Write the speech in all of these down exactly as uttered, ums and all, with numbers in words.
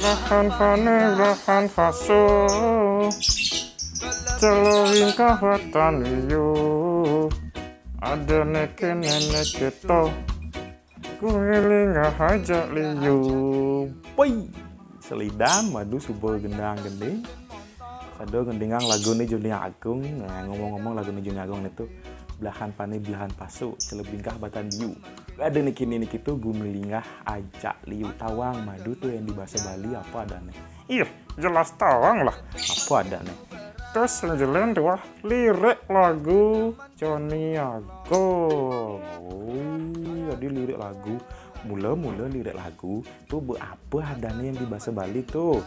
Blahan fane, blahan faso, celewingkah batan liu. Ada neke nenek ceto, ku ngilinga ajak liu. Poi, selidang madu suba gendang gending. Sada ngendingang lagune Joni Agung. Nah, ngomong-ngomong lagune Joni Agung nitu, blahan fane blahan faso, celewingkah batan liu. Ada niki niki tu gumilinggah ajak liu. Tawang madu tu yang di bahasa Bali apa adane? Ih, jelas tawang lah. Apa adane? Terus yang jelen dua lirik lagu Joni Agung. Oh, jadi lirik lagu. Mula-mula lirik lagu tu be apa adane yang di bahasa Bali tu?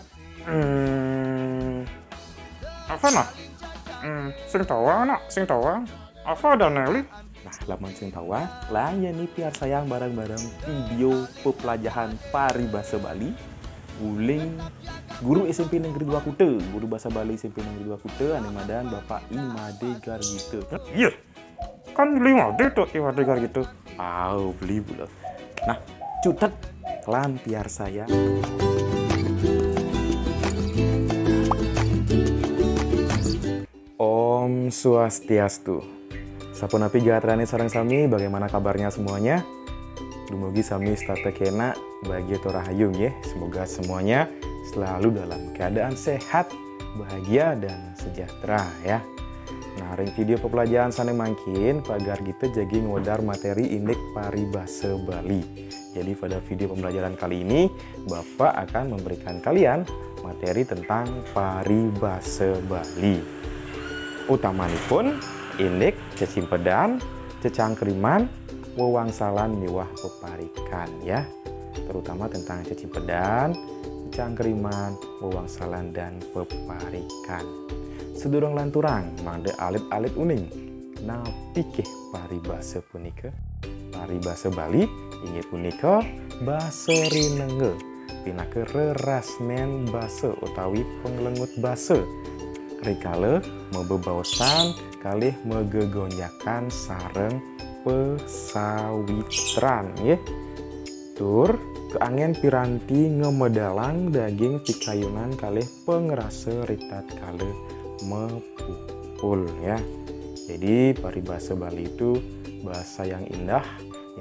Hmm, apa nah? Hmm, sing tawang nak, sing tawang. Apa adane, Li? Nah, lamun sing tawang, layani piarsayang bareng-bareng video pepelajahan paribasa Bali uling guru S M P Negeri dua Kuta, guru bahasa Bali S M P Negeri dua Kuta, ane madan Bapak I Made Gargita. Iya. Kan lima D tu I Made Gargita. Au, beli pula. Nah, cutet lan piarsayang. Om Swastiastu. Sapunapi gatrane sareng sami, bagaimana kabarnya semuanya? Dumugi sami setata kena, bahagia tur rahayu nggih. Semoga semuanya selalu dalam keadaan sehat, bahagia, dan sejahtera ya. Nah, ring video pepelajaran sane mangkin, Pak Gargita jagi ngwedar materi indik paribasa Bali. Jadi pada video pembelajaran kali ini, Bapak akan memberikan kalian materi tentang paribasa Bali. Utamanipun indik cecimpedan, cecangkriman, wewangsalan miwah peparikan ya. Terutama tentang cecimpedan, cecangkriman, wewangsalan dan peparikan. Sedurung lanturang, mangda alit-alit uning. Napikih paribasa punika? Paribasa Bali inggih punika basa rinengga, pinaka rerasmen basa utawi panglengut basa. Rikala mabebaosan kalih magegonjakan sareng pasawitran, nggih. Tur kaangen piranti ngamedalang daging pikayunan kalih pangrasa ritatkala mapupul, ya. Jadi, paribasa Bali itu bahasa yang indah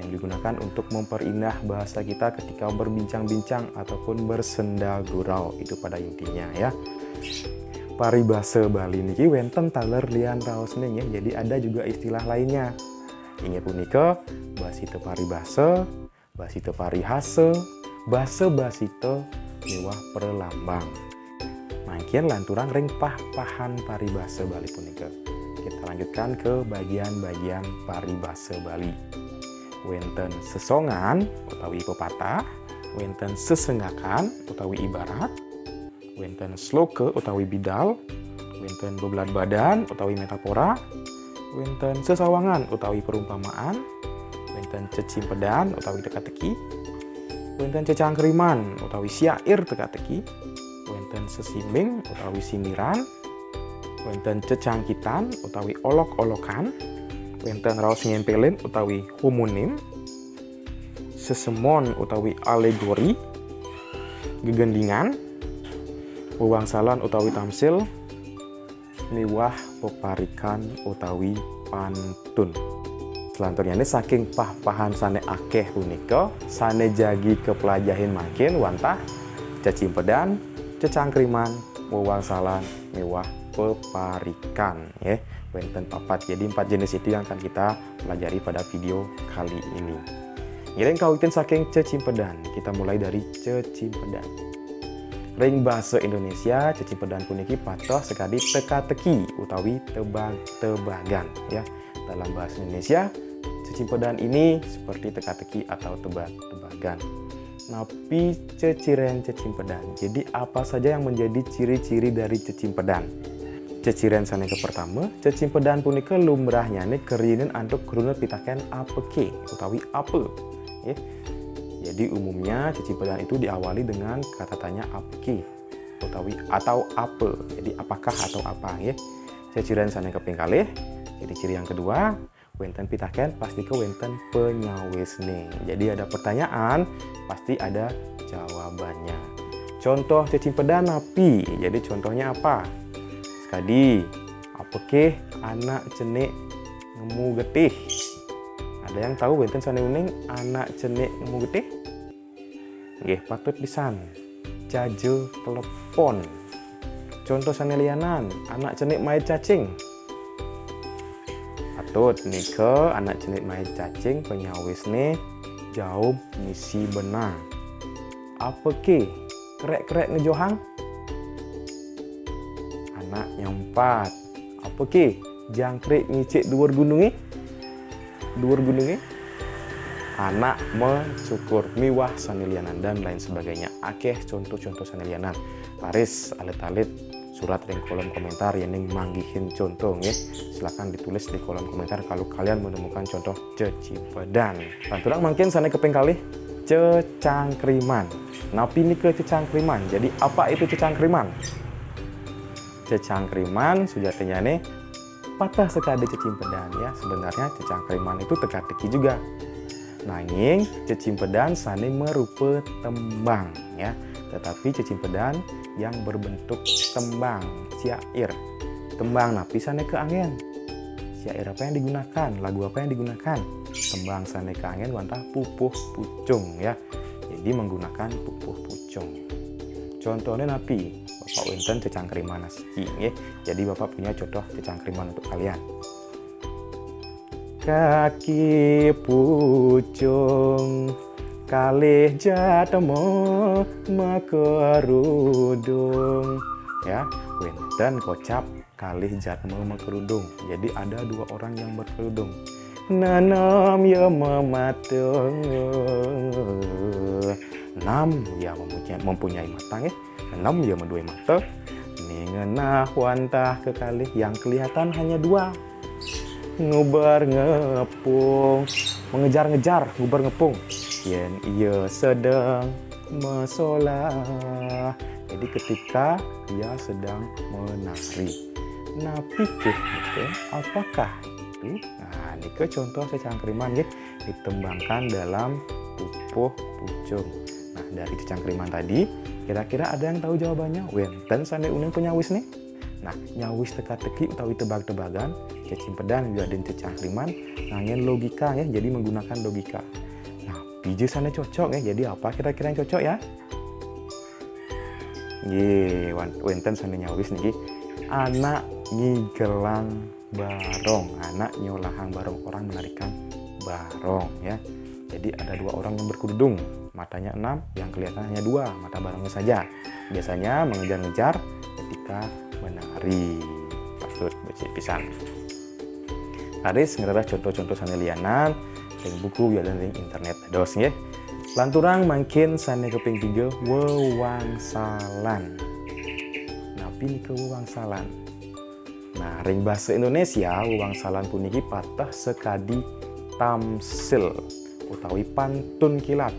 yang digunakan untuk memperindah bahasa kita ketika berbincang-bincang ataupun bersenda gurau, itu pada intinya, ya. Paribasa Bali niki wenten taler lian raosne, nggih. Jadi, ada juga istilah lainnya. Inggih punika, basita paribasa, basita parihasa, basa basita, miwah pralambang. Mangkin lanturang ring pah-pahan paribasa Bali punika. Kita lanjutkan ke bagian-bagian paribasa Bali. Wenten sesongan utawi pepatah, wenten sesenggakan utawi ibarat, wenten sloka utawi bidal, wenten bebelad badan utawi metafora, wenten sesawangan utawi perumpamaan, wenten cecimpedan utawi teka-teki, wenten cecangkriman utawi syair teka-teki, wenten sesimbing utawi sindiran, wenten cecangkitan utawi olok-olokan, wenten raos ngempelin utawi homonim, sesemon utawi alegori, gegendingan, wewangsalan utawi tamsil, miwah peparikan utawi pantun. Selanturnyane saking pah-pahan sane akeh punika, sane jagi kaplajahin mangkin wantah cecimpedan, cecangkriman, wewangsalan, miwah peparikan, ya. Wenten papat. Jadi empat jenis itu yang akan kita pelajari pada video kali ini. Ngiring kawitin saking cecimpedan, kita mulai dari cecimpedan. Ring basa Indonesia, cecimpedan puniki pateh sakadi teka-teki utawi tebag-tebagan, ya. Dalam bahasa Indonesia, cecimpedan ini seperti teka-teki atau tebag-tebagan. Napi ceciren cecimpedan? Jadi, apa saja yang menjadi ciri-ciri dari cecimpedan? Ceciren sane kapertama, cecimpedan punika lumrahnyane kariinin antuk kruna pitaken apake utawi apa. Nggih. Jadi, umumnya cecimpedan itu diawali dengan kata tanya apake utawi atau apa. Jadi, apakah atau apa, nggih. Ceciren sane kaping kalih, ciri-ciri yang kedua, wenten pitaken pastika wenten panyawisne. Jadi, ada pertanyaan, pasti ada jawabannya. Contoh cecimpedan napi? Jadi contohnya apa? Sekadi, apakeh anak cenik nemu getih? Ada yang tahu wenten sane uning anak cenik nemu getih? Nggih, patut pisan. Jaja telepon. Contoh sane lianan, anak cenik maid cacing. Patut nika anak cenik maid cacing, panyawisne jaub ngisi benang. Apakeh kerek-kerek ngejohang? Anak nyempat. Apakeh jangkrik ngicik duur gununge? Duur gununge? Anak mecukur miwah sane lianan dan lain sebagainya. Akeh contoh-contoh sane lianan. Raris alit-alit surat ring kolom komentar yening manggihin contoh nggih. Silakan ditulis di kolom komentar kalau kalian menemukan contoh cecimpedan. Lanturang mangkin sane kaping kalih, cecangkriman. Napi nika cecangkriman? Jadi apa itu cecangkriman? Cecangkriman sujatinyane pateh sakadi cecimpedan ya. Sebenarnya cecangkriman itu teka-teki juga. Nanging cecimpedan sane marupa tembang ya. Tetapi cecimpedan yang berbentuk tembang, syair. Tembang napi sane kaanggen? Syair apa yang digunakan? Lagu apa yang digunakan? Tembang sane kaanggen wantah pupuh pucung ya. Jadi menggunakan pupuh pucung. Contohnya napi? Bapak wenten cecangkriman asiki nggih. Jadi Bapak punya contoh cecangkriman untuk kalian. Kaki pucung, kalih jatma makerudung. Ya, wenten kocap kalih jatma makerudung. Jadi ada dua orang yang berkerudung. Nenem ya mematung. Enam ya mempunyai, mempunyai mata nggih. Enam ya madue mata. Ning ngenah wantah kekalih, yang kelihatan hanya dua. Nguber ngepung, mengejar-ngejar, nguber ngepung. Yen iya sedeng mesolah. Jadi ketika ia sedang menari. Napi keh nika? Apakah itu? Nah, nika contoh cecangkriman nggih, ditembangkan dalam pupuh pucung. Nah, dari cecangkriman tadi, kira-kira ada yang tahu jawabannya? Wenten sane uning panyawisne? Nah, nyawis teka-teki utawi tebag-tebagan, cecimpedan wiadin cecangkriman, nganggen logika ya, jadi menggunakan logika. Nah, pija sane cocok ya, jadi apa kira-kira yang cocok ya? Nggih, wan-, wenten sane nyawis niki, anak ngigelang barong, anak nyolahang barong, orang menarikan barong ya. Jadi ada dua orang yang berkerudung, matanya enam, yang kelihatan hanya dua, mata barongnya saja. Biasanya mengejar-ngejar ketika menari. Patut becik pisan. Raris ngrereh contoh-contoh sane lianan ring buku wiadin ring internet dados nggih. Lanturang mangkin sane kaping tiga, wewangsalan. Napi nika wewangsalan? Nah, ring basa Indonesia, wewangsalan puniki pateh sakadi tamsil utawi pantun kilat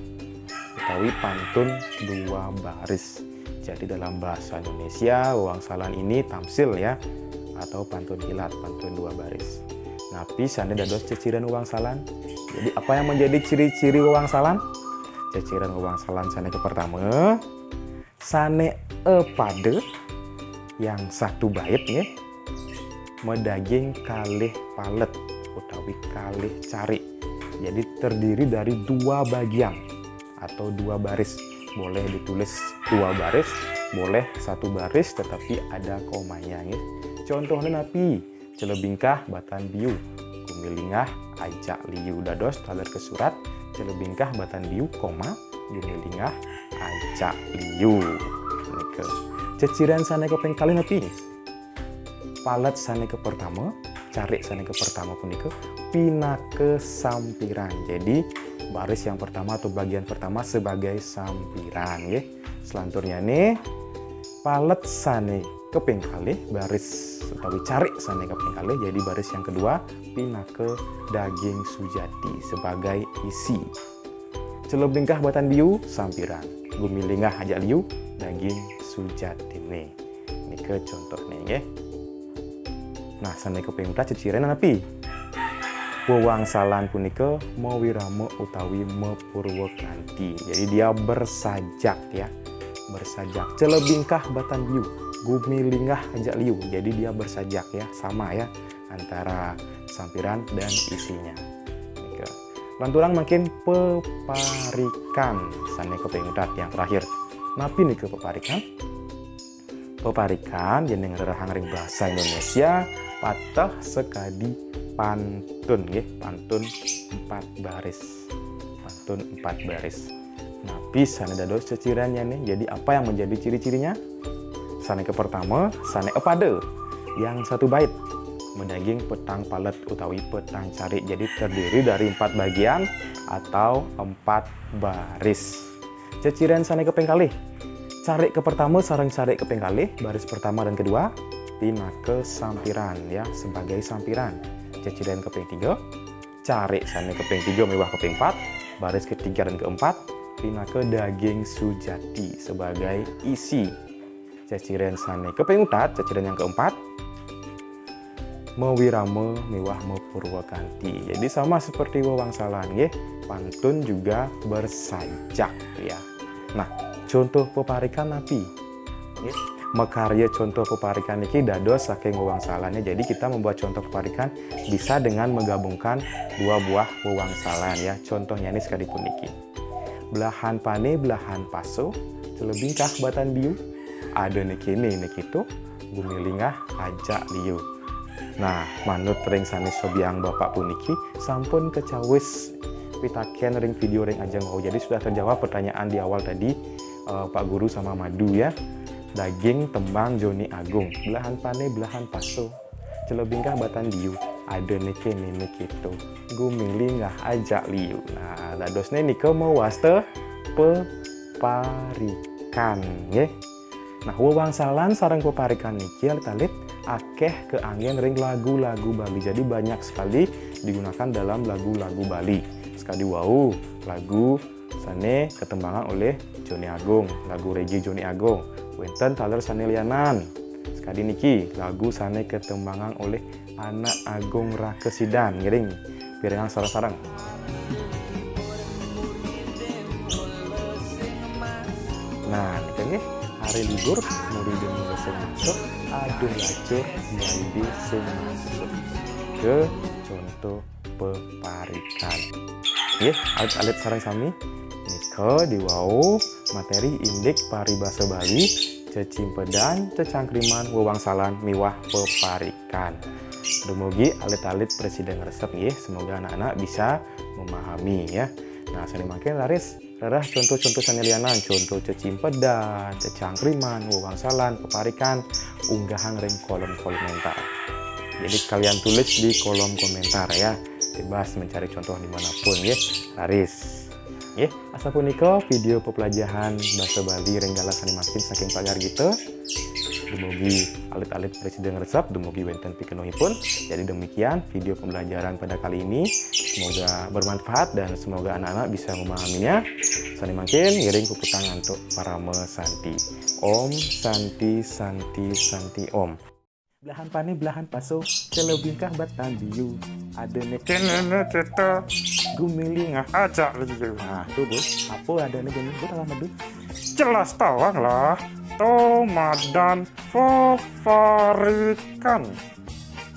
utawi pantun dua baris. Jadi dalam bahasa Indonesia, wewangsalan ini tamsil ya, atau pantun kilat, pantun dua baris. Napi sane dados ceciren wewangsalan? Jadi apa yang menjadi ciri-ciri wewangsalan? Ceciren wewangsalan sane kapertama, sane epada, yang satu bait nggih, madaging kalih palet utawi kalih carik. Jadi terdiri dari dua bagian atau dua baris. Boleh ditulis dua baris, boleh satu baris tetapi ada komanya nggih. Contohnya napi? Celebingkah batan biu, gumilinggah ajak liu. Dados taler kasurat, celebingkah batan biu, koma, gumilinggah ajak liu. Nika. Ceciren sane kaping kalih napi? Palet sane kapertama, carik sane kapertama punika pinaka sampiran. Jadi baris yang pertama atau bagian pertama sebagai sampiran nggih. Selanturnyane palet sane kaping kalih, baris utawi carik sane kaping kalih, jadi baris yang kedua pinaka daging sujati sebagai isi. Celebingkah batan biu, sampiran. Gumilinggah ajak liu, daging sujatine. Nika contohne nggih. Nah, sane kaping empat ceciren napi? Wewangsalan punika mawirama utawi mapurwa kanti. Jadi dia bersajak ya. bersajak. Celebingkah batan biu, gumilingah ajak liu. Jadi dia bersajak ya, sama ya, antara sampiran dan isinya. Nika. Lanturang mangkin peparikan, sané kaping utat yang terakhir. Napi nika peparikan? Peparikan yén ring rerahang ring bahasa Indonesia pateh sakadi pantun nggih, pantun empat baris. Pantun empat baris. Napi sané dados cecirennyane? Jadi apa yang menjadi ciri-cirinya? Sané kapertama, sané apada yang satu bait madaging petang palet utawi petang carik. Jadi terdiri dari empat bagian atau empat baris. Ceciren sané kaping kalih. Carik kapertama sareng carik kaping kalih, baris pertama dan kedua, pinaka sampiran ya, sebagai sampiran. Ceciren kaping tiga, carik sané kaping tiga miwah kaping empat, baris ketiga dan keempat, pinaka daging sujati sebagai isi. Ceciren sané kaping utat, ceciren yang keempat, mawirama miwah mapurwakanti. Jadi sama seperti wewangsalan nggih, pantun juga bersajak ya. Nah, contoh peparikan napi? Nggih. Makarya contoh peparikan niki dados saking wewangsalannya. Jadi kita membuat contoh peparikan bisa dengan menggabungkan dua buah wewangsalan ya. Contohnya ini sekadi puniki. Belahan pane, belahan paso, celebingkah batan biu. Adané kéné né kéto, gumilingah ajak liu. Nah, manut ring sané sobiahang Bapak puniki sampun kacawis pitakén ring video ring ajeng wau. Jadi sudah terjawab pertanyaan di awal tadi, eh, Pak Guru sama Madu ya. Daging tembang Joni Agung, belahan pane, belahan paso. Celebingkah batan biu, adané kéné né kéto, gumilingah ajak liu. Nah, dadosné nika mawasta peparikan nggih. Nah, wewangsalan sareng peparikan niki alit-alit akéh kaanggén ring lagu-lagu Bali. Jadi banyak sekali digunakan dalam lagu-lagu Bali. Sekadi wau, lagu sané katembangang olih Joni Agung, lagu reggae Joni Agung. Wénten taler sané lianan. Sekadi niki, lagu sané katembangang olih Anak Agung Rakesidan. Ngiring, pirengang sareng-sareng. Nah, nika nggih, hari libur, muridé mula sing masuk, aduh lacur, muridé sing masuk. Ke contoh peparikan. Nggih, alit-alit sareng sami. Nika diwau materi indik paribasa Bali, cecimpedan, cecangkriman, wewangsalan miwah peparikan. Dumugi alit-alit prasida ngresep nggih, semoga anak-anak bisa memahami ya. Nah, sané mangkin raris rerah contoh-contoh sané lianan, contoh cecimpedan, cecangkriman, wewangsalan, peparikan, unggahang ring kolom komentar. Jadi kalian tulis di kolom komentar ya, bebas mencari contoh dimanapun ya, raris. Nggih, asapunika video pepelajahan basa Bali ring galah sané mangkin saking Pak Gargita. Dumugi alit-alit prasida ngresep, dumugi wénten pikenohipun. Jadi demikian video pembelajaran pada kali ini. Semoga bermanfaat dan semoga anak-anak bisa memahaminya. Sané mangkin ngiring puputang antuk parama santi. Om Santi, Santi, Santi Om. Belahan pane, belahan paso, celebingkah batan biu. Adané kéné né kéto, gumilingah ajak liu. Nah, tuh, Bos. Apa adané kéné? Bos, salah Madu. Jelas tawang lah. Tomadan peparikan.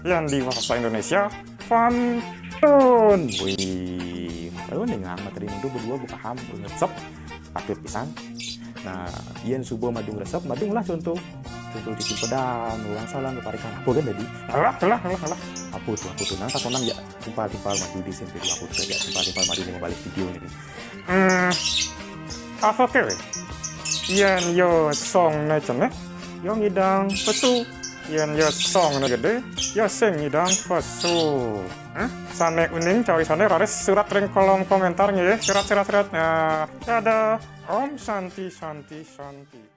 Yang di bahasa Indonesia, pantun. Wih, Madu nih ngang materi Madu berdua, gua paham, gua ngresep. Patut pisan. Nah, yén suba Madu ngresep, Madu ngolah contoh. Contoh cecimpedan, wewangsalan, peparikan. Apa kan tadi? Alah, alah, alah, alah. Apa tuh, apa tuh? Nah, sakonan ya, timpal-timpal Madu di sini, apa tuh ya, timpal-timpal Madu di balik video ini. Hmm, apa ké wé? Yén ya songné cenik, ya ngidang pesu. Yén ya songné gedé, ya sing ngidang pesu. Hmm? Sané uning cawisané raris surat ring kolom komentar nggih. Surat, surat, surat. Nah, dadah. Om Santi, Santi, Santi.